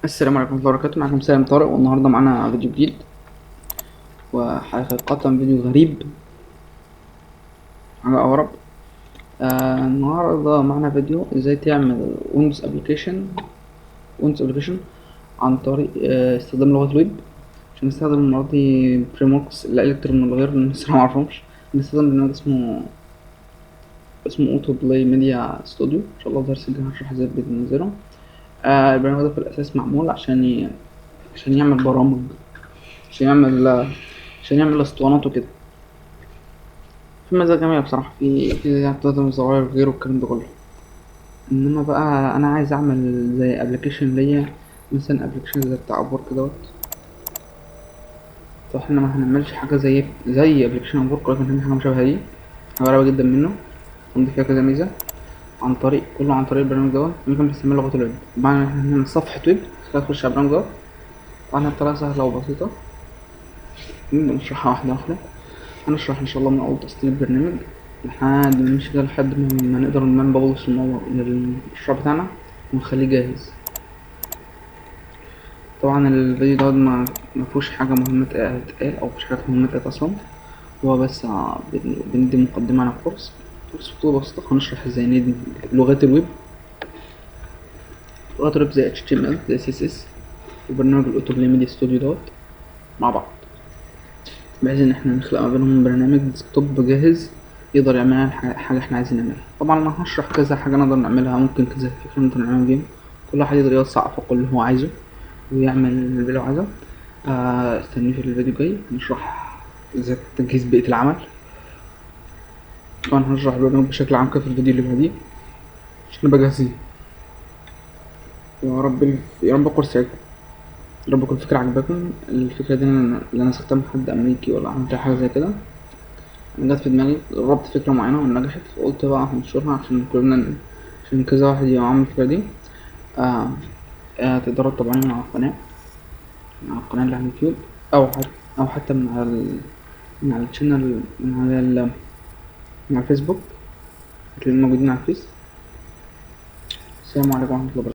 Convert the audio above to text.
السلام عليكم ورحمة الله وبركاته. معكم سالم طارق، والنهاردة معانا فيديو جديد، وحقيقة فيديو غريب حاجة أغرب. النهاردة معانا فيديو ازاي تعمل Windows application عن طريق استخدام لغة الويب. مش هنستخدم المرة دي frameworks لا الكترون ولا غيره، لأن الصراحة معرفهمش. هنستخدم برنامج اسمه AutoPlay Media Studio. ان شاء الله درس الجاي هشرح ازاي بننزله. البرنامج ده في الاساس معمول عشان يعمل برامج، عشان يعمل اسطوانات وكده. في مزايا جميلة بصراحة، في بتستخدم زراير غيره والكلام ده كله. انما بقى انا عايز اعمل زي application ليا، مثلا application زي بتاع Upwork دوت. طب احنا ما هنعملش حاجة زي application Upwork، ولكن هنعمل حاجة مشابهة ليه، حاجة قريبة جدا منه، ونضيف فيها كذا ميزة كله عن طريق البرنامج دوت. ممكن بنستعمل لغة الويب، بمعنى ان احنا هنعمل صفحة ويب تخش على البرنامج دوت. طبعا بطريقة سهلة وبسيطة، نبدأ نشرحها واحدة واحدة. هنشرح ان شاء الله من اول تسطيب البرنامج لحد ما نمشي كده، لحد ما نقدر نعمل publish للمشروع بتاعنا ونخليه جاهز. طبعا الفيديو ده ما فيهوش حاجة مهمة تتقال، او مفيش حاجة مهمة تتقال اصلا، هو بس بندي مقدمة عن الكورس. كورس بطولة بسيطة، هنشرح ازاي ندمج لغات الويب، لغات الويب زي HTML زي CSS وبرنامج ال AutoPlay Media Studio دوت مع بعض، بحيث ان احنا نخلق ما بينهم برنامج desktop جاهز يقدر يعمل لنا حاجة احنا عايزين نعملها. طبعا انا هشرح كذا حاجة نقدر نعملها، ممكن كذا فكرة نقدر نعملها game، كل واحد يقدر يوسع افاقه اللي هو عايزه ويعمل اللي هو عايزه. استنوني في الفيديو الجاي نشرح ازاي تجهيز بيئة العمل. طبعا هنشرح البرنامج بشكل عام كده في الفيديو اللي بعديه عشان نبقى جاهزين. يا رب الكورس يعجبكم، يا رب تكون الفكرة عجباكم. الفكرة دي اللي انا سختها من حد امريكي ولا عملت حاجة زي كده، انا جت في دماغي جربت فكرة معينة ونجحت، فقلت بقى هنشرها عشان كذا واحد يبقى عامل الفكرة دي. تقدروا تتابعوني من على القناة، من على القناة اللي على اليوتيوب، أو حتى من على من على ال channel، من على الفيسبوك، هتلاقيهم موجودين على الفيس. السلام عليكم ورحمة الله وبركاته.